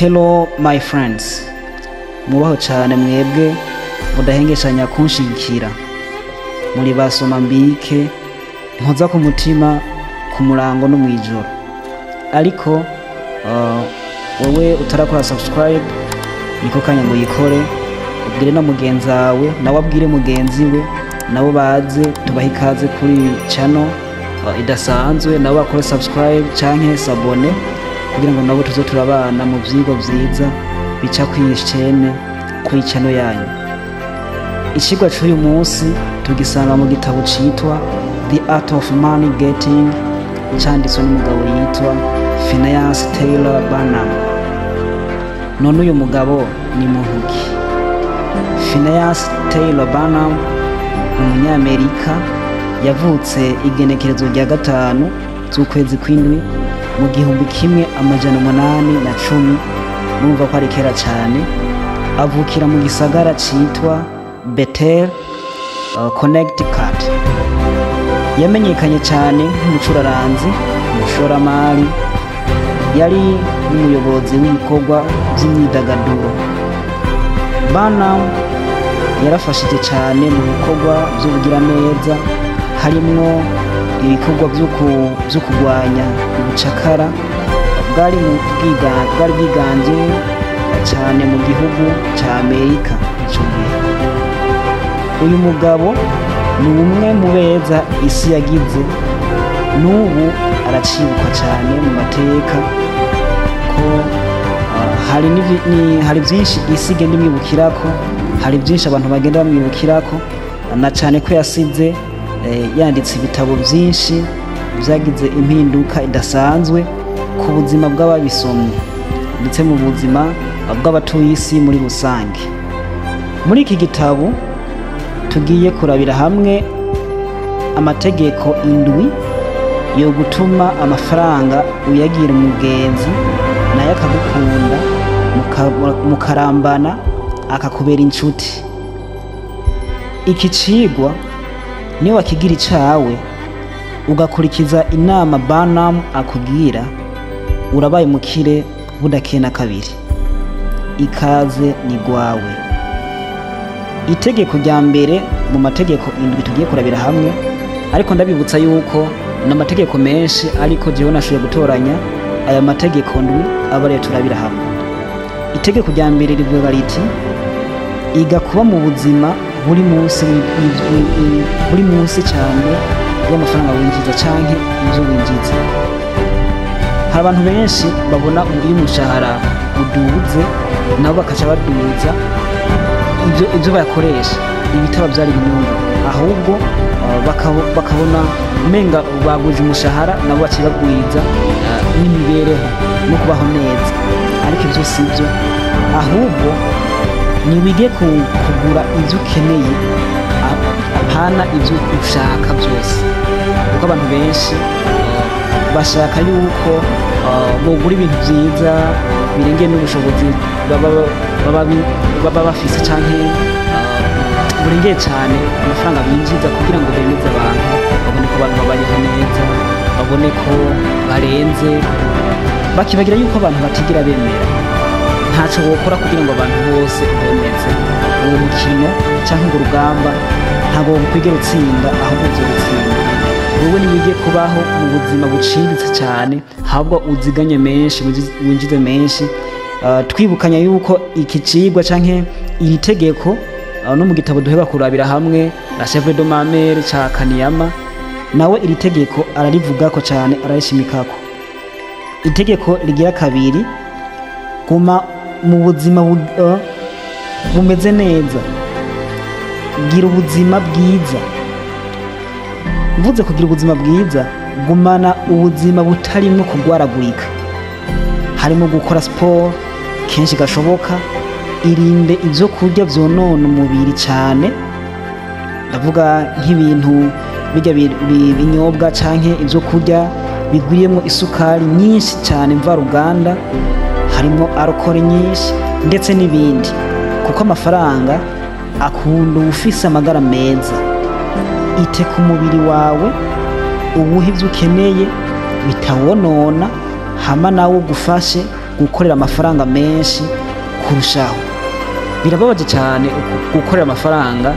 Hello my friends, mubaho cyane mwebwe mudahengeshanya kunshigikira. Muri basoma mbike nkoza ku mutima ku murango no mwijoro. Ariko wowe utarakora subscribe, niko kanya ngo yikore, ubwire na mugenzi wawe, nawe abwire mugenzi we, nabo baze tubahe ikaze kuri channel idasanzwe, nabo bakore subscribe canke s'abonner kugira ngo nabo tuze turabana mu vyigwa vyiza bica kuri chaîne, kuri channel yanyu. Icigwa c'uyu munsi tugisanga mu gitabo citwa The Art of Money Getting, canditswe n'umugabo yitwa Phineas Taylor Barnum. None uyu mugabo ni muntu ki? Phineas Taylor Barnum ni umunyamerika yavutse igenekerezo rya 5 z'ukwezi kw'indwi mu 1810, murumva ko ari kera cyane. Avukira mu gisagara citwa Bethel, Connecticut. Yamenyekanye cyane nk'umucuraranzi, umushoramari, yari n'umuyobozi w'ibikorwa by'imyidagaduro. Barnum yarafashije cyane mu bikorwa by'ubugiraneza, harimwo ibikorwa byo kurwanya ubucakara bwari bwiganje cyane mu gihugu cya Amerika ico gihe. Uyu mugabo ni umwe mu beza isi yagize, n'ubu aracibukwa cyane mu mateka ko hari byinshi isi igenda imwibukirako, hari byinshi abantu bagenda bamwibukirako, na cyane ko yasize yanditse ibitabo byinshi byagize impinduka idasanzwe ku buzima bw'ababisomye ndetse mu buzima bw'abatuye isi muri rusange. Muri iki gitabo tugiye kurabira hamwe amategeko 7 yo gutuma amafaranga uyagira umugenzi naye akagukunda, mukarambana, akakubera inshuti. Iki cigwa niyo wakigira icawe ugakurikiza inama Barnum akugira, urabaye mukire budakeye na kabiri. Ikaze ni gwawe. Itegeko rya mbere mu mategeko 7 tugiye kurabira hamwe, ariko ndabibutsa yuko n'amategeko menshi, ariko jewe nashoboye gutoranya aya mategeko 7 aba ariyo turabira hamwe. Itegeko rya mbere rivuga riti: iga kuba mu buzima buri munsi cyane y'amafaranga winjiza canke ibyo winjiza. Hari abantu benshi babona iyo umushahara uduze nabo bakaca baduza ibyo bakoresha, ibitaba byari inyungu, ahubwo bakabona umenga baguje umushahara nabo baciye bagwiza n'imibereho no kubaho neza. Ariko ibyo si byo, ahubwo ni wige kugura ibyo ukeneye, apana ibyo ushaka byose. Kuko abantu benshi bashaka yuko bogura ibintu byiza birengeye n'ubushobozi baba bafise canke burengeye cyane amafaranga binjiza, kugira ngo bemeze abantu, babone ko abantu babayeho neza, babone ko barenze, bakibagira yuko abantu batigira bemera. Ntaco wokora kugira ngo abantu bose bemeze. Uwo mukino canke urwo rugamba ntabwo wokwigera utsinda, ahubwo uzotsinda. Wowe niwige kubaho mu buzima buciriritse cyane, ahubwo uziganye menshi, winjize menshi. Twibukanya yuko iki cigwa canke iri tegeko no mu gitabo duheba kurabira hamwe La Chèvre de ma mère ca Kaniyama, nawe iri tegeko ararivugako cyane, ararishimikako. Itegeko rigira 2: guma mu buzima bumeze neza, gira ubuzima bwiza. Mvuze kugira ubuzima bwiza, gumana ubuzima butarimo kugwaragurika, harimo gukora sport kenshi gashoboka, irinde ibyo kurya byonona umubiri cyane, ndavuga nk'ibintu bijya binyobwa canke ibyo kurya bigwiriyemo isukari nyinshi cyane mvaruganda, harimo alcohol nyinshi ndetse n'ibindi, kuko amafaranga akunda ufise amagara meza. Ite ku mubiri wawe, uwuhe ibyo ukeneye bitawonona, hama nawe ugufashe gukorera amafaranga menshi kurushaho. Birababaje cyane gukorera amafaranga,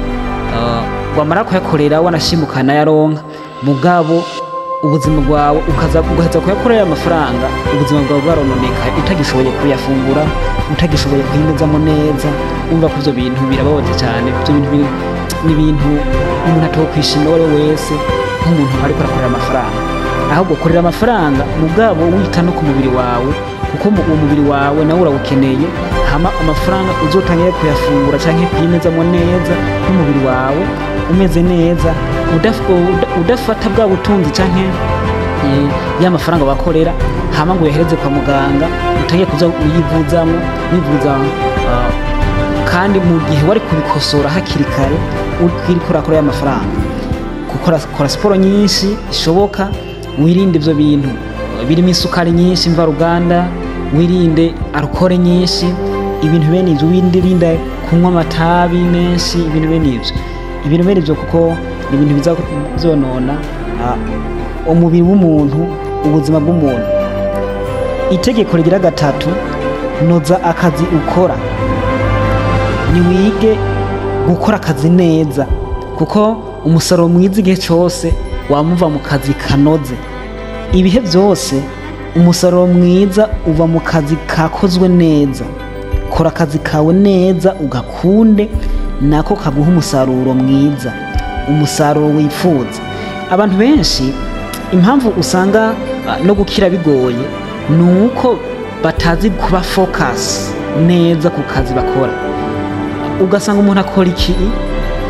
wamara kuyakorera wanashimukana yaronka, mugabo ubuzima bwawe ukaza ugaheza kuyakorera amafaranga, ubuzima bwawe bwarononekaye, utagishoboye kuyafungura, utagishoboye kuyimezamo neza. Umva ko ivyo bintu birababaje cyane. Ivyo bintu ni ibintu umuntu atokwishimira uwo ari we wese nk'umuntu ariko arakorera amafaranga. Ahubwo korera amafaranga mugabo wita no ku mubiri wawe, kuko uwo mubiri wawe nawe urawukeneye. Hama amafaranga uzotangiye kuyafungura canke kuyimezamo neza n'umubiri wawe umeze neza, udafata bwa butunzi canke ya mafaranga wakorera hama ngo uyahereze kwa muganga, utangiye kuza uyivuzamo wivuza, kandi mu gihe wari kubikosora hakiri kare ukiriko urakora ya mafaranga. Gukora, kora siporo nyinshi ishoboka, wirinde ivyo bintu birimo isukari nyinshi mvaruganda, wirinde alcool nyinshi, ibintu bene ivyo, wirinde kunywa amatabi menshi, ibintu bene ivyo, ibintu bene ivyo, kuko ni ibintu biza vyonona umubiri w'umuntu, ubuzima bw'umuntu. Itegeko rigira gatatu: noza akazi ukora. Niwige gukora akazi neza, kuko umusaruro mwiza igihe cyose wamuva mu kazi kanoze. Ibihe byose umusaruro mwiza uva mu kazi kakozwe neza. Kora akazi kawe neza ugakunde, nako kaguha umusaruro mwiza, umusaruro wifuza. Abantu benshi impamvu usanga no gukira bigoye ni uko batazi kuba focus neza ku kazi bakora. Ugasanga umuntu akora iki,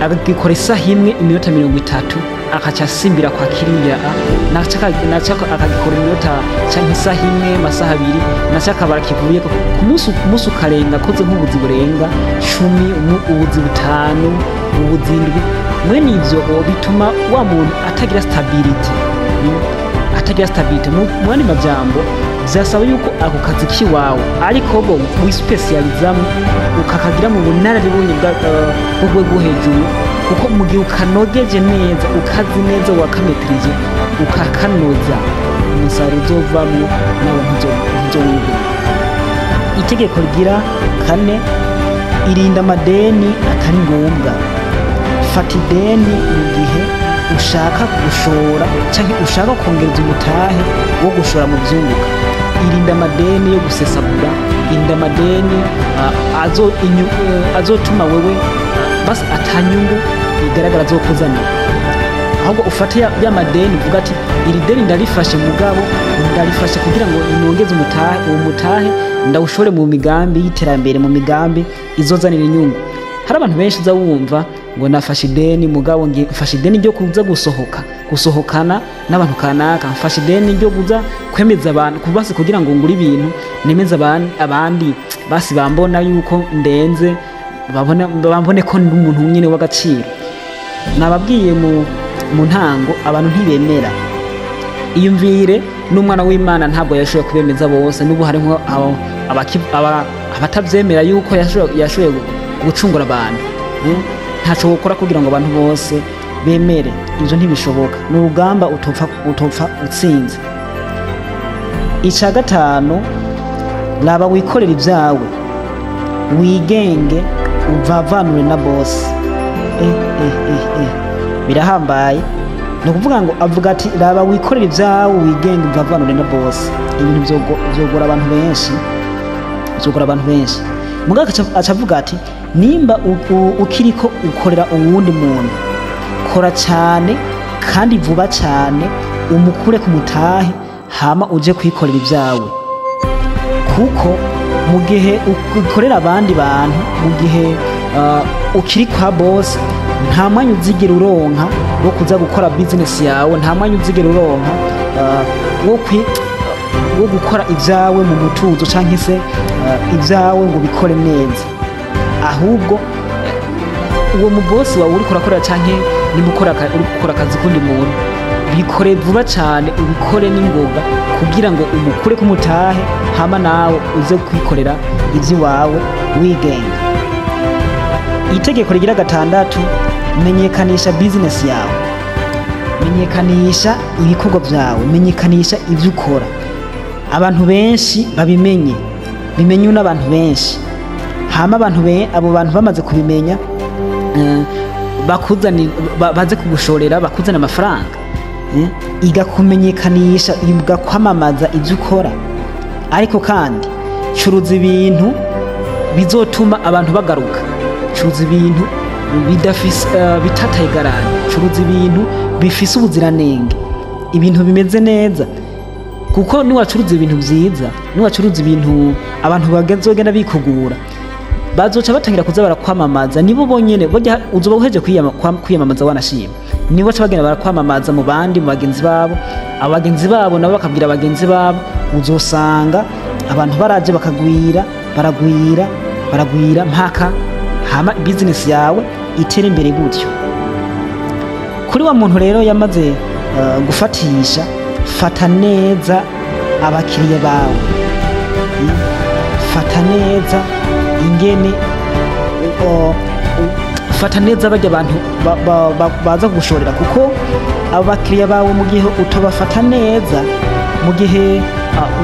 agikora isaha imwe iminota 30, akaca asimbira kwa kiriya, naca akagikora iminota canke isaha imwe, amasaha 2, naca akabara kivuyeko. Ku munsi ukarenga akoze nk'ubuzi burenga 10, ubuzi 5, ubuzi 7. Mwene ivyo bituma wa muntu atagira stability, atagira stability. Mu yandi majambo, vyasaba yuko ako kazi kiwawe ariko bwo wispecializamo, ukakagira mu bunararibonye bwo rwego hejuru, kuko mu gihe ukanogeje neza, ukazi neza, wakametirije, ukakanoza, umusaruro uzovamwo nawe ntuzowibura. Itegeko rigira kane: irinda amadeni atari ngombwa. Fata ideni mu gihe ushaka gushora canke ushaka kongereza umutahe wo gushora mu vyunguka. Irinda amadeni yo gusesagura, irinda amadeni azotuma wewe basi atanyungu igaragara azokuzanira. Ahubwo ufate ya madeni, uvuga ati: "Iri deni ndarifashe, mugabo ndarifashe kugira ngo nongeze umutahe, uwo mutahe ndawushore mu migambi y'iterambere, mu migambi izozanira inyungu." Hari abantu benshi uza wumva ngo nafashe ideni, mugabo mfashe ideni ryo kuza gusohoka, gusohokana n'abantu kanaka, mfashe ideni ryo kuza kwemeza abantu kubasi kugira ngo ngure ibintu nemeze abandi, basi bambona yuko ndenze, babone bambone ko ndi umuntu nyine w'agaciro. Nababwiye mu ntango, abantu ntibemera. Iyumvire n'umwana w'Imana ntabwo yashoboye kubemeza bose. N'ubu harimo abatavyemera yuko yashoboye gucungura abantu. Ntaco wokora kugira ngo abantu bose bemere, ivyo ntibishoboka, ni urugamba utopfa utsinze. Ica gatanu: raba wikorera ibyawe, wigenge, uvavanure na bosi. Birahambaye. Ni ukuvuga ngo avuga ati: "Raba wikorera ibyawe, wigenge, uvavanure na bosi." Ibintu vyogora abantu benshi, vyogora abantu benshi. Mugabo aca avuga ati: "Nimba ukiriko ukorera uwundi muntu, kora cyane kandi vuba cyane, umukure ku mutahe, hama uje kwikorera ibyawe." Kuko mu gihe ukorera abandi bantu, mu gihe ukiri kwa boss, nta mwanya uzigera uronka wo kuza gukora business yawe, nta mwanya uzigera uronka wo gukora ibyawe mu mutuzo canke se ibyawe ngo ubikore neza. Ahubwo uwo mubosi wawe uriko urakorera, canke nimba uri gukora akazi kundi muntu, bikore vuba cyane, ubikore n'ingoga kugira ngo umukure k'umutahe, hama nawe uze kwikorera iby'iwawe wigenga. Itegeko rigira gatandatu: menyekanisha business yawe, menyekanisha ibikorwa byawe, menyekanisha ibyo ukora, abantu benshi babimenye. bimenywe n'abantu benshi. Hama abantu abo bantu bamaze kubimenya, baze kugushorera, bakuzana amafaranga. Igakumenyekanisha, igakwamamaza ibyo ukora. Ariko kandi curuza ibintu bizotuma abantu bagaruka, curuza ibintu bidafise bitataye garantie, curuza ibintu bifise ubuziranenge, ibintu bimeze neza. Kuko niwacuruza ibintu vyiza, niwacuruza ibintu abantu bazogenda bikugura, bazoca batangira kuza barakwamamaza. Nibo bonyene burya uzoba uheje kwiyamamaza, wanashima nibo baca bagenda barakwamamaza mu bandi, mu bagenzi babo. Abo bagenzi babo nabo bakabwira bagenzi babo. Uzosanga abantu baraje bakagwira, baragwira, baragwira mpaka hama business yawe itera imbere gutyo. Kuri wa muntu rero yamaze gufatisha, fata neza abakiriya bawe. Fata neza ingene fata neza bajya abantu baza kugushorera, kuko abo bakiriya bawe mu gihe utobafata neza, mu gihe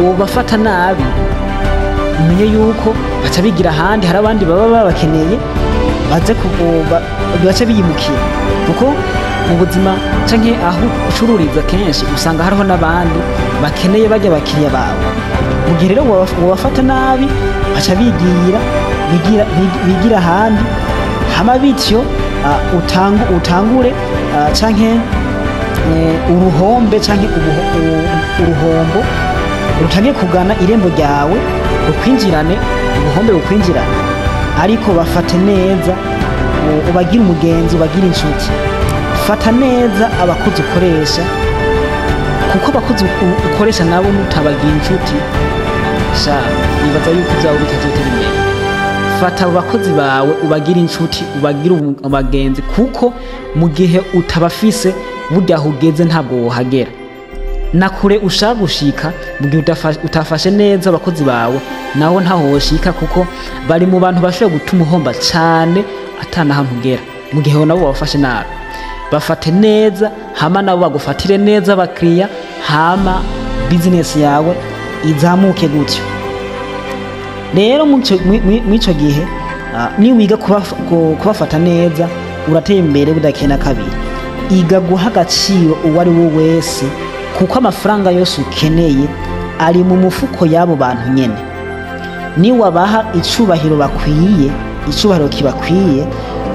wobafata nabi, umenye yuko baca bigira ahandi. Hari abandi baba babakeneye, baze baca biyimukira. Kuko mu buzima canke aho ucururiza, kenshi usanga hariho n'abandi bakeneye bajya abakiriya bawe. Mu gihe rero wobafata nabi, baca bigira ahandi. Hama bityo utangure canke uruhombe canke uruhombo rutangiye kugana irembo ryawe, rukwinjirane, ubuhombe bukwinjirane. Ariko bafate neza, ubagire umugenzi, ubagire inshuti. Fata neza abakozi ukoresha, kuko abakozi ukoresha nabo mutabagira inshuti, sha nibaza yuko ibyawe bitazotera imbere. Fata abo bakozi bawe ubagire inshuti, ubagire abagenzi, kuko mu gihe utabafise, burya aho ugeze ntabwo wohagera na kure ushaka gushika. Mu gihe utafashe neza abakozi bawe, naho ntaho woshika, kuko bari mu bantu bashobora gutuma uhomba cane atana ahantu ugera mu gihe nabo wabafashe nabi. Bafate neza, hama nabo bagufatire neza abakiriya, hama business yawe izamuke gutyo. Rero mw'ico gihe niwiga kubafata neza, urateye imbere budakeye na kabiri. Iga guha agaciro uwo ari we wese, kuko amafaranga yose ukeneye ari mu mufuko y'abo bantu nyene. Niwabaha icubahiro bakwiye, icubahiro kibakwiye,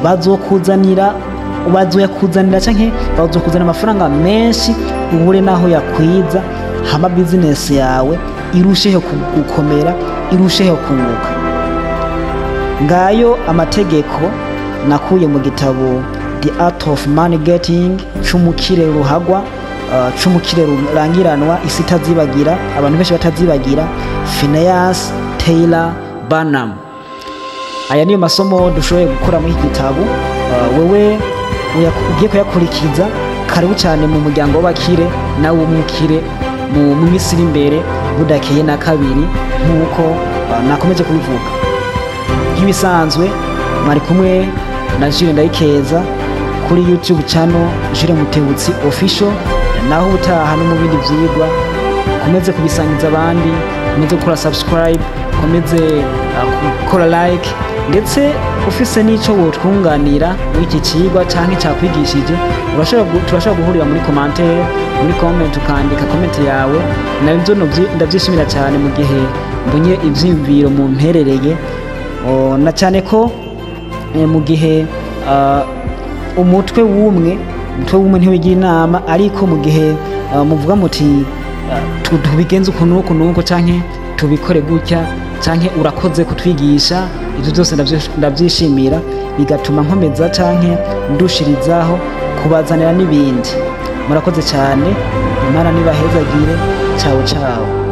bazokuzanira, bazoyakuzanira canke bazokuzanira amafaranga menshi ubure naho yakwiza. Hama business yawe irusheho gukomera, irusheho kunguka. Ngayo amategeko nakuye mu gitabo The Art of Money Getting c'umukire ruhagwa, c'umukire rurangiranwa isi itazibagira, abantu benshi batazibagira, Phineas Taylor Barnum. Aya niyo masomo dushoboye gukura muri iki gitabo. Wewe ugiye kuyakurikiza, karibu cyane mu muryango w'abakire, nawe umukire mu minsi iri imbere budakeye na kabiri, nk'uko nakomeje kubivuga. Nk'ibisanzwe mwari kumwe na Jules Ndayikeza kuri YouTube channel Jules Mutebutsi Official. Naho ubutaha no mu bindi vyigwa. Komeze kubisangiza abandi, komeze gukora subscribe, komeze gukora like, ndetse ufise n'ico wotwunganira muri iki cigwa canke cakwigishije, turashobora guhurira muri commentaire, muri comment, ukandika comment yawe. Nabyo ndavyishimira cyane mu gihe mbonye ivyiyumviro mu mperereye. Na cyane ko mu gihe umutwe w'umwe ntiwigira inama, ariko mu gihe muvuga muti tubigenze uku n'uku n'uku, canke tubikore gutya, canke urakoze kutwigisha, ibyo byose ndabyishimira, bigatuma nkomeza canke ndushirizaho kubazanira n'ibindi. Murakoze cyane, Imana nibahezagire. Ciao ciao.